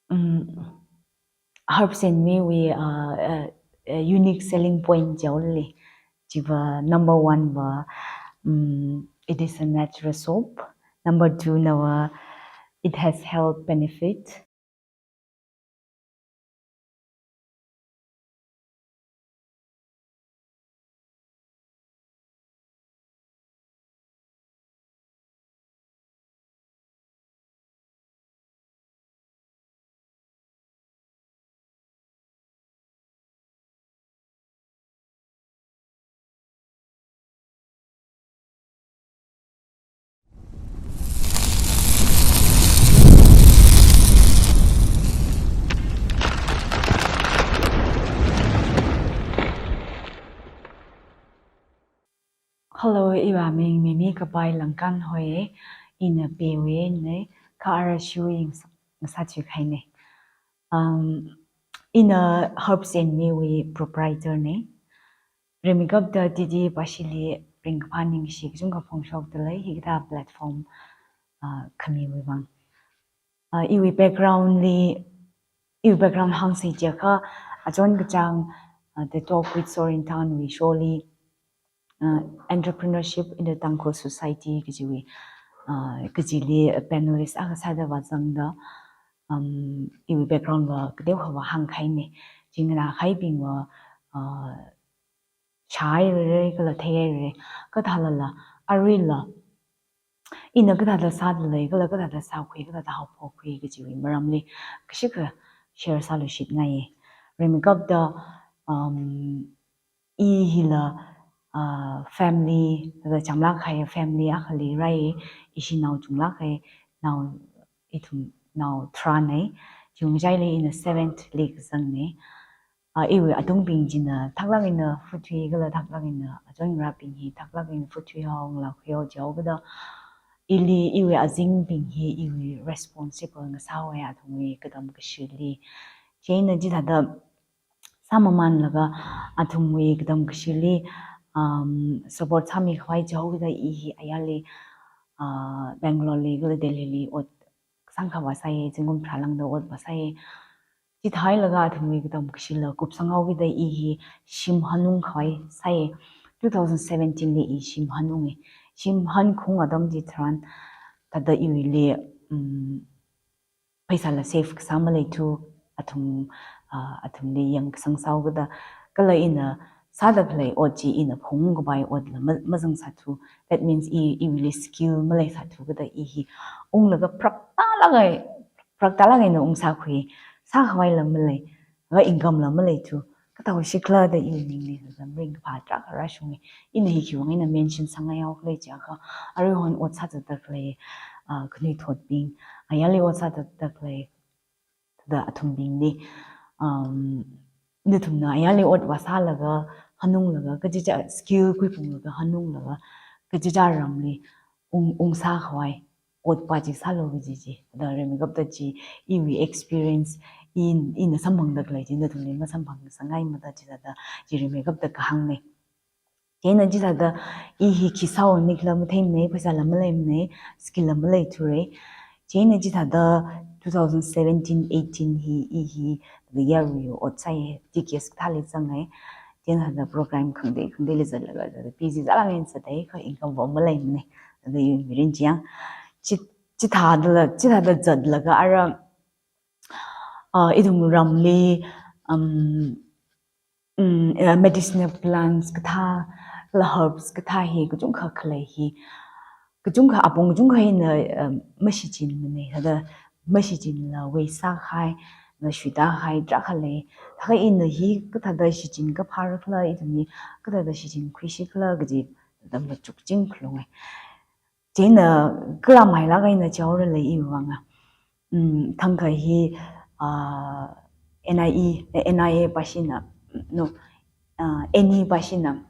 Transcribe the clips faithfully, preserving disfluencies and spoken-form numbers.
Um, herbs and me wui, uh, uh, uh, unique selling point jihaoli. Chiva number one va, um, it is a natural soap. Number two na va, it has health benefit. Hello, iwui ming Mimi Kapai Langkan hoi, ina Peiwui nei, kha ara Shui ngasā, ngasā chikai nei. Um, ina Herbs and Me wui proprietor nei. Rimeikapta titi pashili ringkaphā ningshi kachungkha phongshokda lei, hikathā platform, uh, khamiwui vang. Uh, iwui background li, iwui background hāngsa chiakha, achon kachāng, uh, The Talk with Sorin Thanwui show li, uh, Entrepreneurship in the Tangkhul Society kajiwui, uh, kajili panelist akha sāda vāzangda, um, iwui background va kateokha va hāngkahai nei. Chi nganākahaibing va, uh, shāhairei kala theihairei, kathālala, aruila, ina kathāda sāda lei, kala kathāda sākhui, kathāda haophokhui kajiwui maramli kashikha share sāluishitngai. Rimeikapta, um, i hila, uh, family, thāda chamlāk kahai family akhali rai, ishi nao chunglāk kahai, nao ithum nao tharānei, chungchaili ina seventh li kazangnei. Uh, iwui atungbing china thaklāk eina fuithui kala thaklāk eina achon ngarābing hi thaklāk eina fuithuihao ngalākhuihao jihaokida, ili iwui azingbing hi iwui responsible ngasāhaowa athumwui katam kashili. Chieina chithāda sāmamānlaga athumwui katam kashili, um, support sāmikhavai jihaokida i hi ayarli, uh, Bangalore li kala Delhi li ot kasāngkha vāsāi, zingkum tharā lāngda ot vāsāi. Chithāhailaga athumwui katam kashila kupsanghaokida i hi shim hanungkhavai sāi. Two thousand seventeen li i shim hanungi. Shim hankhaung atam chitharan, thāda iwuili, um, pheisāla save kasā maleithu, athum, ah, athumli yangkasang sāhaokida, kala ina sāda khalei ot chi ina phungkapai otla ma-, mazangsāthu. That means i, iwuili skill maleisāthu kida i hi unglaga phraktālāk eina, phraktālāk eina ungsākhui, sākhavaila malei, va income la maleithu. Kathāda shikhala da iwui ningli zam ringkaphā tarākha rāshungi. Ina hi khiwui vang ina mention sāngaihao khala jiakha, aruihon ot sāzatda khalei, ah, khanuithotbing, ayarli ot sāzatda khalei, thāda athumbingli, um, nathumna ayarli ot vāsālaga, hanunglaga, kachichā skill khuiphunglaga, hanunglaga, kachichā ramli ung, ungsākhavai otpa chi sālu kaji chi. Thāda rimeikapta chi, iwui experience, i, ina samphangda khalei chi nathumli masamphangsangngaimada chithāda chi rimeikapta kahāngnei. Chieina chithāda i hi khi sāhaoni khala matheimanei, pheisāla maleimanei, skill la maleithurei. Chieina chithāda two thousand seventeen eighteen hi i hi thāda yarui ot sāi, T K S kathāli zangai. Chieina thāda program khangatei khangateili zatlaga thāda busy zālāk eina zatdai, kha income va maleimanei. Thāda iwui mirin chi yang. Chi, chithādala, chithāda zatlaga ara, ah, ithum ramli, um, um, eh, medicinal plants kathā, la herbs kathā hi kachungkha khalei hi, kachungkha apong kachungkha hina, um, mashichinmanei, thāda mashichinla waste sākahai, na shuitākahai tarākha lei. Thākha ina hi kathāda shichinkaphāra khala, ithum hi kathāda shichinkhuishi khala kaji thāda machukching khalungai. Chieina kala mailāk eina jihaoralei iwui vanga. Um, thangkha hi, ah, N I E, eh, N I A pashina, no, ah, N E pashina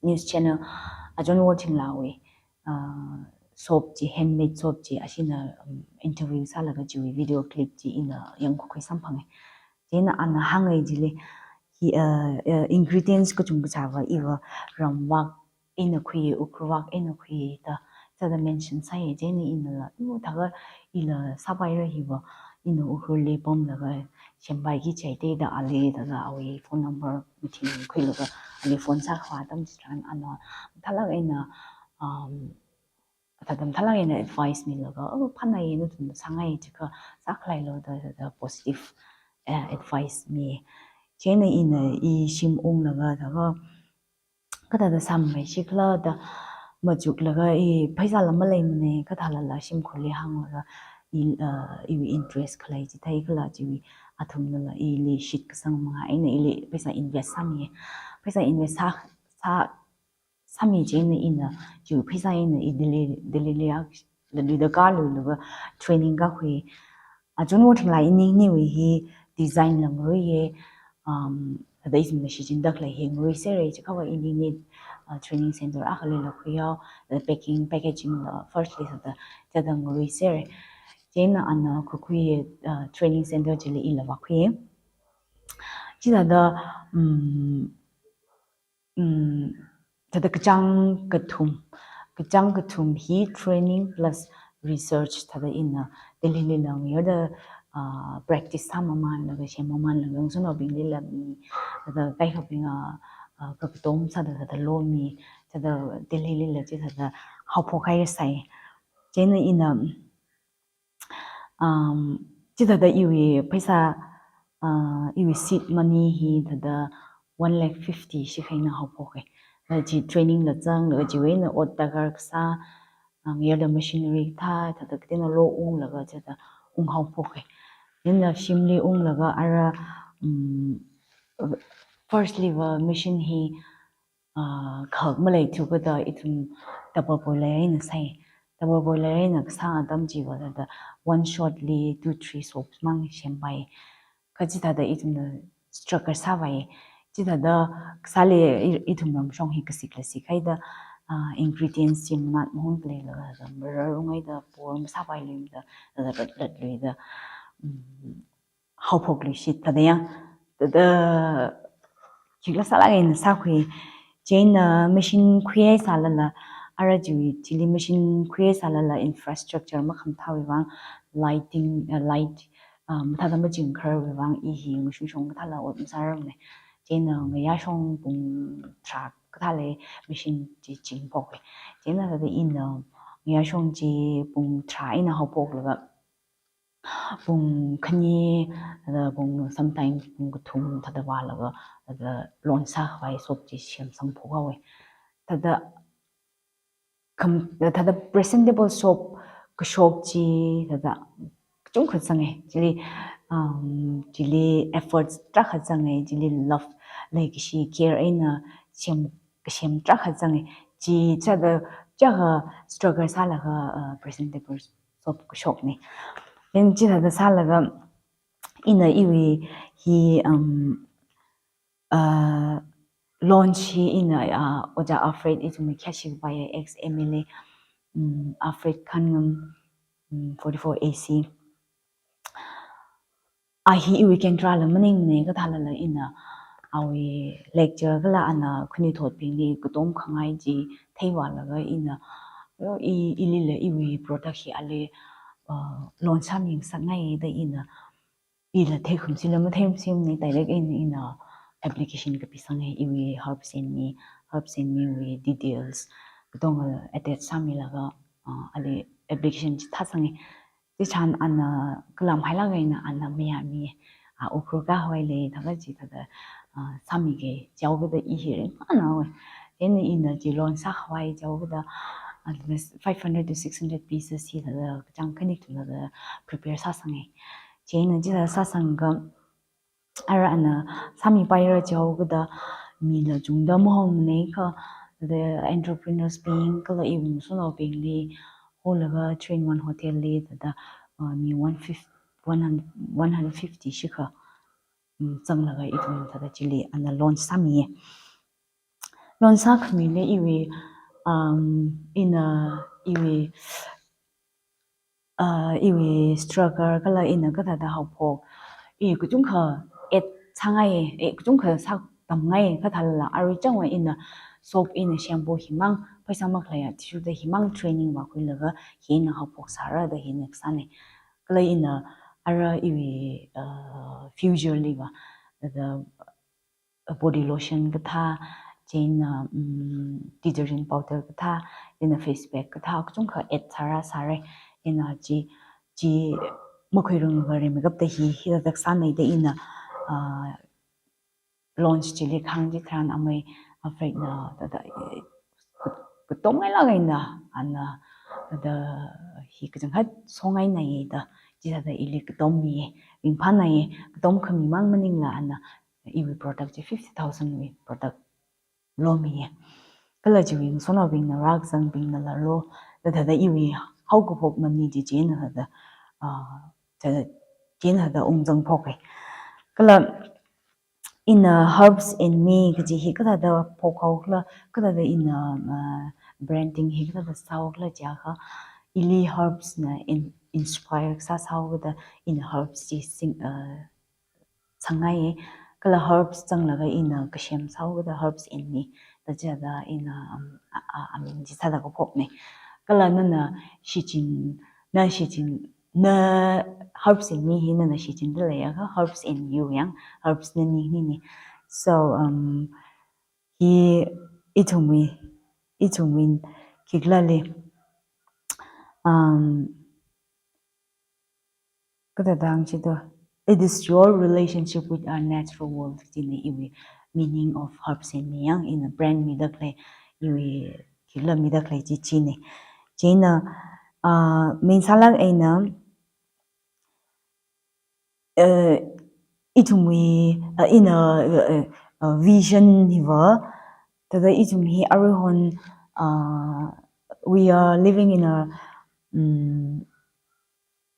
news channel, ah, John Wo Thinglawui, ah, soap chi, handmade soap chi, ashina, um, interview sālaga chiwui video clip chi ina yangkakhui samphangai. Chieina ana hāngai chili, hi, ah, ah, ingredients kachungkha chiva iva ramvak eina khui, Ukhrul vak eina khui da, thāda mention sāi. Chieina inala, "Oh, thākha ila sāpaira hiva, ina Ukhrulli pamlaga sempai ki chai te da ali da ga awui phone number mathingkhuilaga ali phone sākhavai atam chitharan ana mathālāk eina, um, thāda mathālāk eina advice milaga, "Oh, phānāya, nathum sāngai chiakha sākhaleilu," da, da, da positive, eh, advice mi. Chieina ina i shim unglaga, da ga, kathāda sāmei shikhala da machuklaga i pheisāla maleimana, kathālala shimkhurli hānglaga i, uh, iwui interest khalei chi theikhala chiwui athumnala ili shitkasang manga eina ili pheisā invest sāmi. Pheisā invest sā, sā, sāmi chieina ina chiwui pheisā eina i Delhi, Delhili ak, Delhida kaluilaga training kakhui. Achon wo thinglāk ini iniwui hi design la ngaruiya, um, thāda ithumna shichinda khalei hi ngaruisera, chiakhava ini ini, uh, training center akhali la khuiyao, the packing, packaging la firstli thāda, thāda ngaruisera. Chieina ana khuikhui, uh, training center chili ila vākhui. Chithāda, um, um, thāda kachāng kathum, kachāng kathum hi training plus research thāda ina Delhili la ngayurda, ah, practice sāmamānlaga, semmamānlaga, ngasotnaobinglila mi, thāda kaikhabing, ah, ah, kakatom sāda, thāda lomi, thāda Delhilila chithāda haophok haisai. Chieina ina, um, chithāda iwui pheisā, uh, iwui seed money hi thāda one lakh fifty shikha eina haophoka. Laga chi training la zanglaga chiwui eina ot darkar kasā, uh, ngayurda machinery kathā, thāda kateonao lo unglaga chithāda ung haophoka. Chieina shimli unglaga ara, um, firstli va machine hi, ah, khak maleithu kada ithum double boiler eina sai. Double boiler eina kasā atam chiva thāda one shotli two, three soaps mang sempai. Kha chithāda ithumna struggle sāvai. Chithāda kasāli i-, ithum ramshong hi kasik la sikhaida, ah, ingredients chi manat mahon khaleilaga, thāda mararungaida, por masāpailuida, thāda ratlatluida, um, haophokluishit thāda yang. Thāda khikhala sālāk eina sākhui. Chieina machine khuihaisālala, ara chiwui chili machine khuihaisālala infrastructure makhamathāwui vang, lighting, uh, light, uh, mathāda machingkhararwui vang i hi ngashungshong kathāla ot masārarmana. Chieina ngayāshong pung tharā kathāli machine chi chingphokka. Chieina thāda ina ngayāshong chi pung tharā eina haophoklaga, pung khani, thāda pung sometimes pung kathum thāda vālaga, thāda launch sākhavai soap chi semsangphok haowa. Thāda kham-, thāda presentable soap kashok chi, thāda kachungkha zanga. Chili, um, chili efforts tarākha zanga, chili love, like, shi care eina sem, kasem tarākha zanga. Chi thāda, thāda struggle sālaga, uh, presentable soap kashokna. Then chithāda sālaga ina iwui hi, um, uh, launch hi ina, uh, Ojā Alfred, ithumna khayāshi kapaiya ex M L A, um, Alfred Khanngam, um, forty-four A C. A hi iwui kendra la maningmana, kathālala ina awui lecture kala ana khanuithotbingli katom khangai chi theivālaga ina, yo, i, ilila iwui product hi ali, uh, launch sāmi ngasakngai da ina, ila theikhamsila matheikhamsimana, direct eina ina application kapisanga, iwui herbs and me, herbs and me wui details katonga attach sāmilaga, uh, ali application chi thāsanga. Chitharan ana kalam hailaga ina ana mayāmi, ah, Ukhrul kahai lei, thākha chithāda, ah, sāmiki jihaokada i hi ringphānāhaowa. Then ina chi launch sākhavai jihaokada, ah, five hundred to six hundred pieces hithāda kachāng khani thāda prepare sāsanga. Chieina chithāda sāsanglaga, ara ana sāmipaira jihaokada mila chungda mahomana kha, the entrepreneurs bing kala iwui ngasotnaobingli holaga three in one hotel li thāda, uh, mi one fifty, one hundred, one hundred fifty shikha, um, zanglaga ithum thāda chili ana launch sāmiya. Launch sākhamili iwui, um, ina iwui, uh, iwui struggle kala ina kathāda haophok, i kachungkha et sāngai, eh, kachungkha sātamngai, kathālala arui changva ina soap ina shampoo himang, pheisā makhalei athishurda himang training vākhuilaga hina haophok sāra da hina kasāna. Kala ina, ara iwui, uh, future liva, the, uh, body lotion kathā, chieina, um, detergent powder kathā, chieina face pack kathā, kachungkha add sāra sāra, chieina chi, chi makhuirung kare makeup da hi, hithāda sānei da ina, uh, launch chili kahāng chitharan amei afraid na, thāda, eh, ka-, katomngailāk eina, ana, thāda, hi kachangkhat songainei da, chithāda ili katommi, ringphānei, katom khamimang maningla ana, iwui product chi fifty thousand wui product lomi. Kala chiwui ngasotnaobingna, rākazangbingnala lo, thāda iwui haokaphok mani chi chieina thāda, ah, thāda, chieina thāda ungzang phoke. Kala ina Herbs and Me kaji hi kathāda phokhao khala, kathāda ina, uh, branding hi kathāda sāhao khala jiakha, ili herbs na in-, inspire sāsāhao kajida ina herbs chi sing, uh, sangngaiye. Kala herbs zanglaga ina kasem sāhao kajida Herbs and Me da chida ina, um, a, a, aming chi sāda kaphokne. Kala nana shichin, na shichin, na Herbs and Me hi nana shichinda leiakha, Herbs and You yang, herbs nani nini. So, um, hi ithumwui, ithumwui khikhalali, um, kathāda hāngchito, it is your relationship with our natural world, china iwui meaning of Herbs and Me yang, ina brand mida khalei, iwui khikhala mida khalei chi chine. China, ah, main sālāk eina, eh, ithumwui, eh, ina, eh, eh, eh, vision hiva, thāda ithum hi aruihon, ah, we are living in a, mm,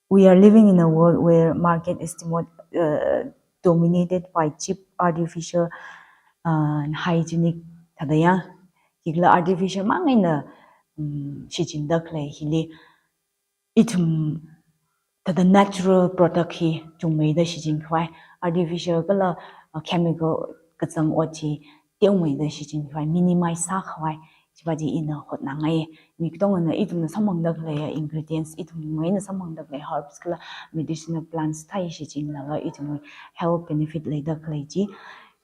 we are living in a world where market is the most, uh, dominated by cheap, artificial, uh, and hygienic, thāda ya, khikhala artificial mang eina, um, shichinda khalei hili, ithum thāda natural product hi chungmeida shichinkhavai, artificial kala, uh, chemical kazang ot chi teomeida shichinkhavai, minimize sākhavai, chiva chi ina hotnangai. Mi katongana ithumna samphangda khalei ingredients, ithumwui eina samphangda khalei herbs kala medicinal plants thai shichinlaga ithumwui health benefit leida khalei chi,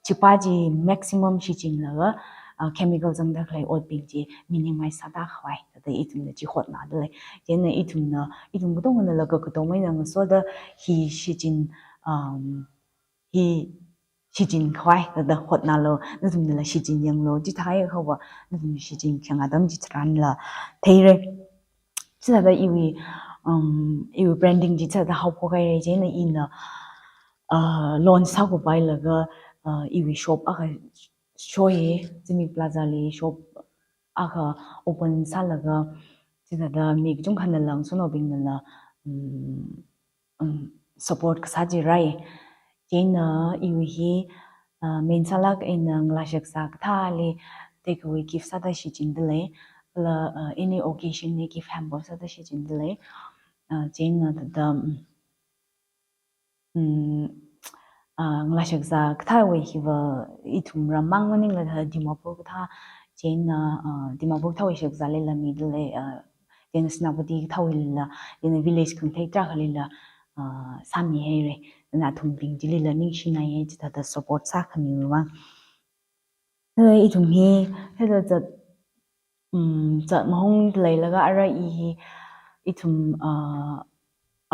chiva chi maximum shichinlaga, uh, chemical zangda khalei otbing chi minimize sāda khavai, thāda ithumna chi hotnada lei. Chieina ithumna, ithum katonganala kakatom eina ngasoda hi shichin, um, hi shichinkhavai thāda hotnalo, nathumnala shichin yanglo, chithākha va nathum shichinkhayang atam chitharanla theira. Chithāda iwui, um, iwui branding chi chithāda haophok haira, chieina ina, uh, launch sākhuipailaga, uh, iwui shop akha shoye, Zimik Plaza li shop akha open sālaga, chithāda mi kachungkhanala, ngasotnaobingnala, um, um, support kasā chi rai. Chieina iwui hi, uh, main sālāk eina ngalāshakzā kathāli takeaway gift sāda shichinda lei. Kala, uh, any occasion li gift hamper sāda shichinda lei. Uh, chieina thāda, um, um, uh, ngalāshakzā kathāwui hiva ithum ram mang maningla thāda Dimapur kathā, chieina, uh, Dimapur kathāwui shakzālila mida lei, uh, chieina Senapati kathāwuilila, chieina village khangathei tarākhalila, uh, sāmi haira. Nathum bing chilila ningshinaiye, chithāda support sākhamiwui vang. Hei, ithum hi, hei da zat, um, zat mahong leilaga ara i hi, ithum, uh,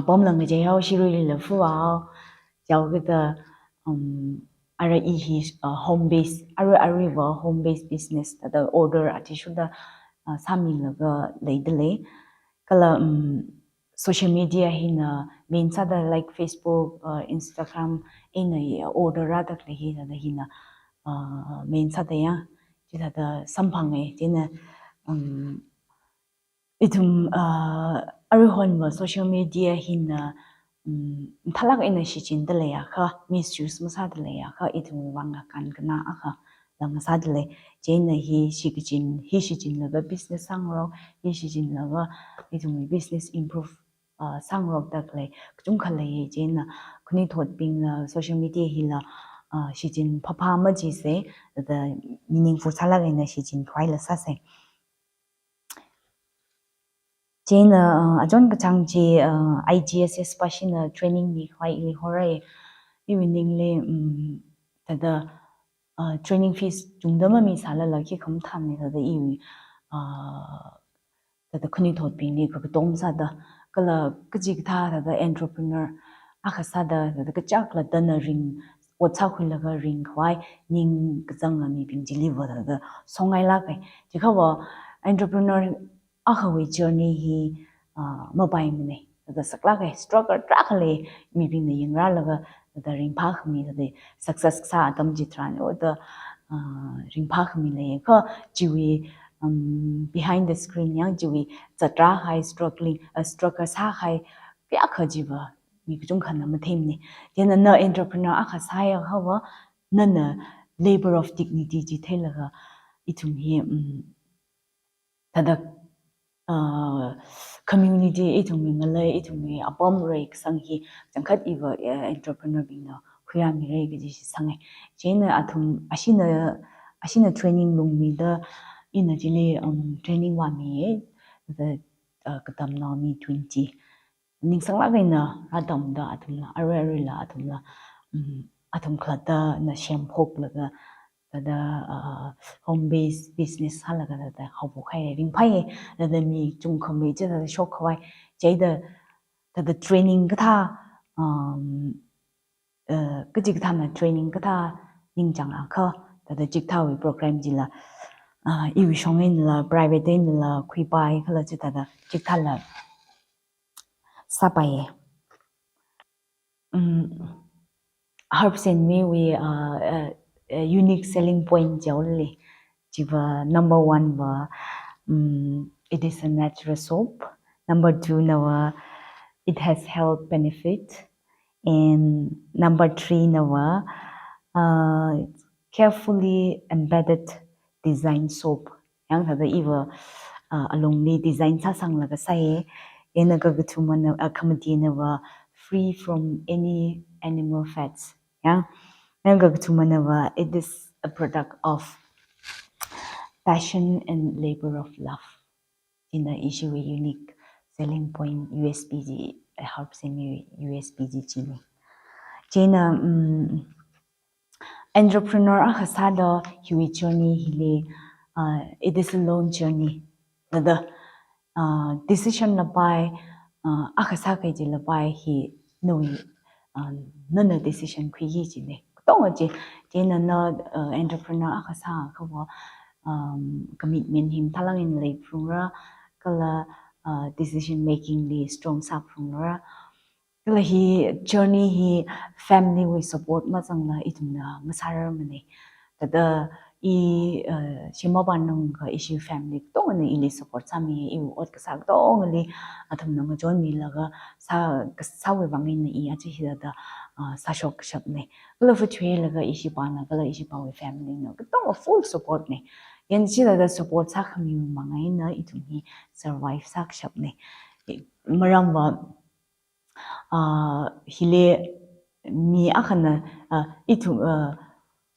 apam lang ngachei hao Shiruilila fu hao, jiao kida, um, ara i hi, uh, home base, ara aruiva home base business, thāda order athishurda, uh, sāmilaga leida lei. Kala, um, social media hina main sāda like Facebook, uh, Instagram, eina order rāda khalei hi thāda hina, uh, main sāda ya, chithāda samphange, chieina, um, ithum, uh, aruihonva social media hina, um, mathālāk eina shichinda leiakha, misuse masāda leiakha, ithumwui vang kankana akha lang sāda lei. Chieina hi shichin, hi shichinlaga business sāngarok, hi shichinlaga ithumwui business improve, uh, sāngarokda khalei kachungkha lei. Chieina khanuithotbingla social media hila, uh, shichin phāphā majise, thāda meaningful sālāk eina shichinkhavaila sāse. Chieina, uh, achon kachāng chi, uh, I G S S pāshina training mikhavai ili horai. Iwui ningli, um, thāda, uh, training fees chungda mamisālala khikha mathāmana thāda iwui, uh, thāda khanuithotbingli kakatom sāda, kala kachikathā thāda entrepreneur akha sāda, thāda kachak laddana ring, ot sākhuilaga ringkhavai ning kazanga mibing chiliva thāda songailāka. Chiakhava entrepreneur akhawui journey hi, uh, mapaimana. Thāda saklāka, struggle tarākha lei, mibingna yangrālaga thāda ringphākhami, thāda success sā atam chitharan, o thāda, uh, ringphākhami lei. Kha chiwui, um, behind the screen yang chiwui zatrāhai struggling, uh, struggle sāhai kayākha chiva mi kachungkhana matheimana. Chieina na entrepreneur akha sāhaiakhava, nana labor of dignity chi theilaga ithum hi, um, thāda, uh, community ithumwui ngalei, ithumwui apam reikasang hi changkhat iva, uh, entrepreneur bingna khuirāmira kaji chi sanga. Chieina athum ashina, ashina training lungmida ina chili, um, training vāmiya. Thāda, uh, katamnao mi twenty. Ningsanglāk eina rātamda athumla, arui aruila athumla, um, athum khalattana shemphoklaga, thāda, uh, home based business sālaga thāda haophok haira, ringphāya, thāda mi chungkhamei chi thāda shokkhavai, chieina thāda training kathā, um, uh, kachikathāna training kathā ningchāngakha, thāda chikathāwui program chila, uh, iwui shong einala, private einala, khuipai kala chithāda chikathāla sāpaiya. Um, Herbs and Me wui, uh, uh, uh, unique selling point chaoli. Chiva number one va, um, it is a natural soap. Number two na va, it has health benefit. And number three na va, uh, carefully embedded design soap. Yang thāda iva, uh, alungli design sāsanglaga sāya. Ina kakathumana, uh, kamatina va free from any animal fats. Yang, yang kakathumana va, it is a product of passion and labor of love. China ishiwui unique selling point, U S P chi, uh, Herbs and Me U S P chi china. Chieina, um, entrepreneur akha sāda hiwui journey hili, uh, it is a long journey. Thāda, uh, decision lapai, uh, akha sākahai chi lapai hi nawui, uh, nana decision khuiki china. Katonga chi, chieina na, uh, entrepreneur akha sāakhava, um, commitment hi mathālāk eina leiphalungra, kala, uh, decision making li strong sāphalungra. Kala hi journey hi family wui support mazangla ithumna ngasārarmana. Thāda i, uh, shim mapānungakha ishi family katongana ili support sāmi, iwui ot kasā katongali athumna ngachonmilaga sā, kasāwui vang eina i aja hithāda, uh, sāshok kashapna. Kala future laga ishipāna, kala ishipāwui family na katonga full support na. Yang chithāda support sākhamiwui vang eina ithum hi survive sākashapna. Maramva, uh, hili mi akhana, uh, ithum, uh,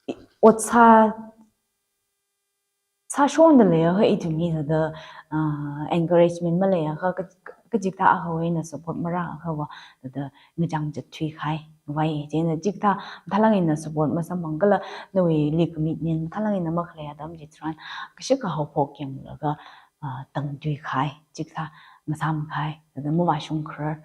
i-, ot sā, sāshonda leiakha ithum hi thāda, uh, encouragement maleiakha ka, ka, kachikathā akhawui eina support marāakhava thāda ngachang zatthuikahai vai. Chieina chikathā mathālāk eina support masamphang kala nawuili commitment mathālāk eina makhalei atam chitharan kashika haophok yanglaga, uh, tangthuikahai chikathā ngasāmkahai, thāda mavāshungkharar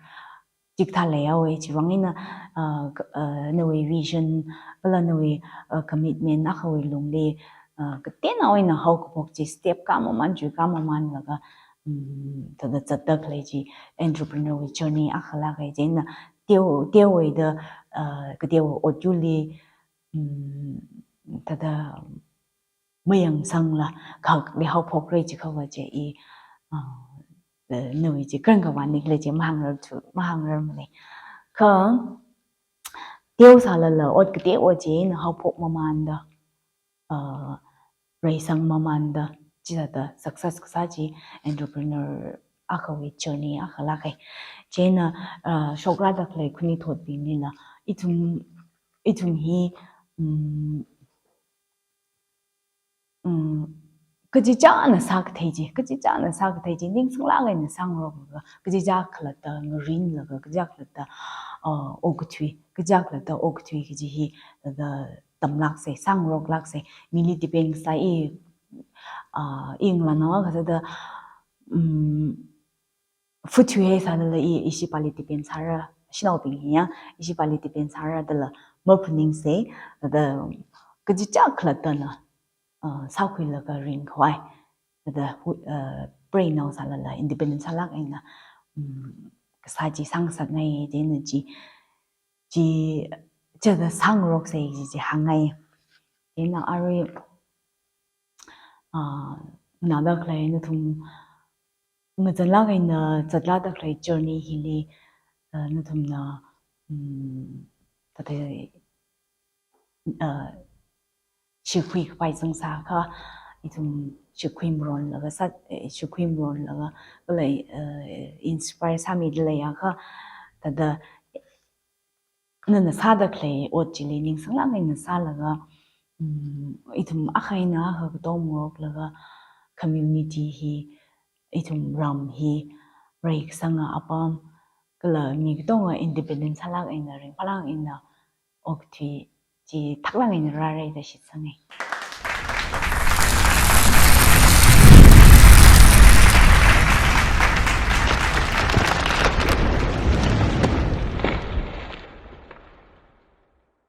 chikathā leihaowa. Chiwui vang eina, uh, k-, uh, nawui vision, kala nawui, uh, commitment akhawui lungli, uh, kateonao eina haokaphok chi step kāmaman, chuikāmamanlaga, um, thāda zatda khalei chi entrepreneur wui journey akhalāka. Chieina teo, teohaida, uh, kateo ot yurli, um, thāda mayangsangla, kahakli haophokra chiakhava chi i, uh, uh, nawui chi kharing kavāni khala chi mahāngrarthu, mahāngrarmana. Kha, teosālala ot kateo china haophok mamanda, uh, reisang mamanda, chithāda success kasā chi entrepreneur akhawui journey akhalāka. Chieina, uh, shokrāda khalei khanuithotbinglila, ithum, ithum hi, um, um, kachichāna sākathei chi, kachichāna sākathei chi, ningsanglāk eina sāngarokka, kachichā khalatta ngarinlaga, kachichā khalatta, uh, okathui, kachichā khalatta okathui kaji hi, thāda tamlāksei, sāngaroklāksei, mili depend sāi, uh, inglānao kathāda, um, futhui haisālala i, ishipāli depend sāra, shanaobing hi ya, ishipāli depend sāra dala maphaningsei, thāda kachichā khalattana, uh, sākhuilaga ringkhavai. Thāda hu-, uh, preinao sālala independent sālāk eina, um, kasā chi sāngasakngai, chieina chi, chi, chithāda sāngaroksei chi, chi hāngngai. Chieina arui, uh, nganāda khalei nathum, ngazanlāk eina zatlāda khalei journey hili, uh, nathumna, um, thāda, uh, shikhui kapai zangsākha, ithum shikhui maronlaga sā, eh, shikhui maronlaga, kala, uh, inspire sāmida leiakha, thāda, nana sāda khalei ot chili ningsanglāk eina sālaga, um, ithum akha eina akha katonga ngaroklaga community hi, ithum ram hi, reikasanga apam, kala mi katonga independent sālāk eina, ringphālāk eina, okathui chi thaklāk eina rāra da shitsanga.